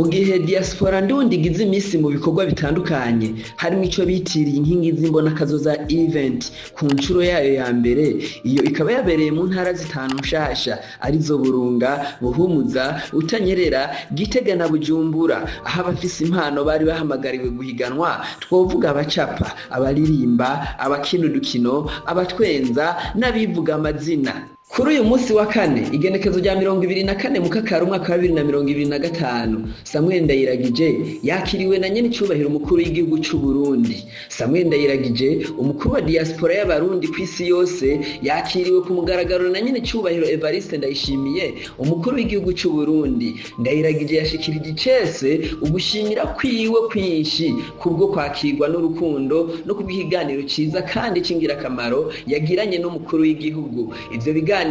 Mu gihe diaspora ndundi igize iminsi mu bikorwa bitandukanye, harimo ico bitiriye Inkingi z'Imbonakazoza Event ku nshuro yayo ya mbere, iyo ikaba yabereye mu ntara zitanu nshasha, arizo Burunga, Buhumuza, Butanyerera, Gitega na Bujumbura, aho abafise impano bari bahamagariwe guhiganwa. Twovuga abacapa, abaririmba, abakina udukino, abatwenza n'abivuga amazina. Kuri uyu munsi wa kane, igenekezo rya 24 Mukakaro umwaka wa 2025, Samuel Ndayiragije yakiriwe na nyenicubahiro umukuru w'igihugu c'u Burundi. Samuel Ndayiragije, umukuru wa diaspora y'Abarundi kw'isi yose, yakiriwe ku mugaragaro na nyenicubahiro Evariste Ndayishimiye, umukuru w'igihugu c'u Burundi. Ndayiragije yashikirije icese ugushimira kwiwe kwinshi kubwo kwakirwa n'urukundo no kubw'ikiganiro ciza kandi c'ingirakamaro yagiranye n'umukuru w'igihugu. Ivyo biganiro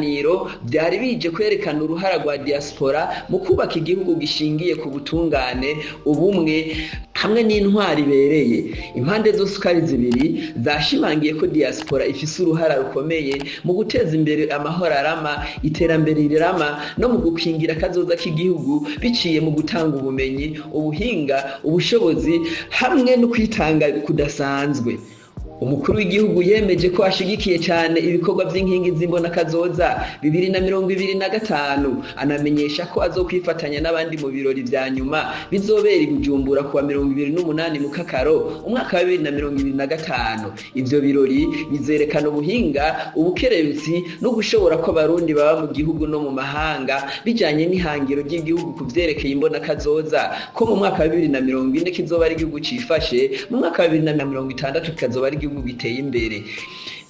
byari bije kwerekana uruhara rwa diaspora mu kubaka igihugu gishingiye ku butungane, ubumwe hamwe n'intwari ibereye. Impande zose uko ari zibiri zashimangiye ko diaspora ifise uruhara rukomeye mu guteza imbere amahoro arama, iterambere rirama no mu gukingira akazoza k'igihugu biciye mu gutanga ubumenyi, ubuhinga, ubushobozi hamwe no kwitanga kudasanzwe. Umukuru w'igihugu yemeje ko ashigikiye cyane ibikorwa by'Inkingi z'Imbonakazoza 2025, anamenyesha ko azokwifatanya n'abandi mu birori vya nyuma bizobera i Bujumbura kuwa 28 Mukakaro umwaka wa 2025. Ivyo birori bizerekana ubuhinga, ubukerebutsi no gushobora ko Abarundi baba mu gihugu no mu mahanga, bijanye n'ihangiro ry'igihugu ku vyerekeye imbonakazoza, ko mu mwaka wa 2040 kizoba ari igihugu cifashe, mu mwaka wa 2060 kikazoba ari igihugu giteye imbere.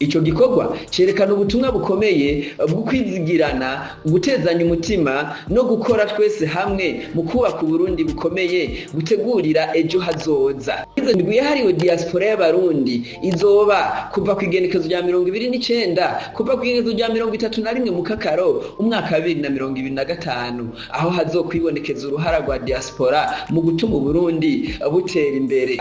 Ico gikorwa cerekana ubutumwa bukomeye bwo kwizigirana, gutezanya umutima no gukora twese hamwe mu kubaka Uburundi bukomeye butegurira ejo hazoza. Izo ndwi yahariwe diaspora y'Abarundi izoba kuva ku igenekezo rya 29, kuva ku igenekezo rya 31 Mukakaro umwaka wa 2025, aho hazokwibonekeza uruhara rwa diaspora mu gutuma Uburundi butera imbere.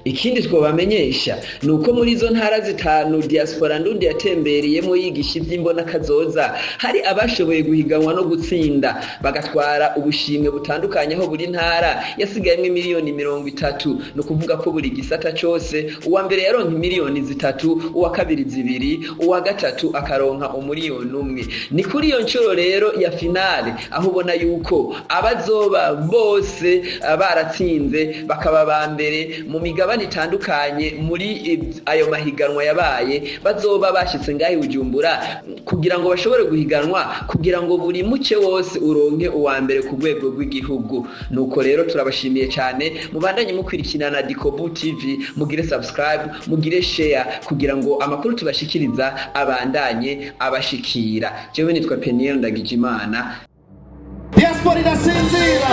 Ikindi twobamenyesha ni uko muri izo ntara zitanu diaspora ndundi yatembereyemo yigisha ivy'imbonakazoza, hari abashoboye guhiganwa no gutsinda, bagatwara ubushimwe butandukanye, aho buri ntara yasigayemwo miliyoni 30. Ni ukuvuga ko buri gisata cose uwa mbere yaronka miliyoni 3, uwa kabiri 2, uwa gatatu akaronka 1 umuriyoni. Ni kuri iyo nshuro rero ya finale, aho ubona yuko abazoba bose baratsinze bakaba ba mbere mu migabane itandukanye muri ayo mahiganwa yabaye, bazoba bashitse ngaho i Bujumbura kugira ngo bashobore guhiganwa, kugira ngo buri muce wose uronke uwa mbere ku rwego rw'igihugu. Nuko rero turabashimiye cyane. Mubandanye mukurikirana Dikobu TV, mugire subscribe, mugire share, kugira ngo amakuru tubashikiriza abandanye abashikira. Jewe nitwa Peniel Ndagijimana. Diaspora irasinzira.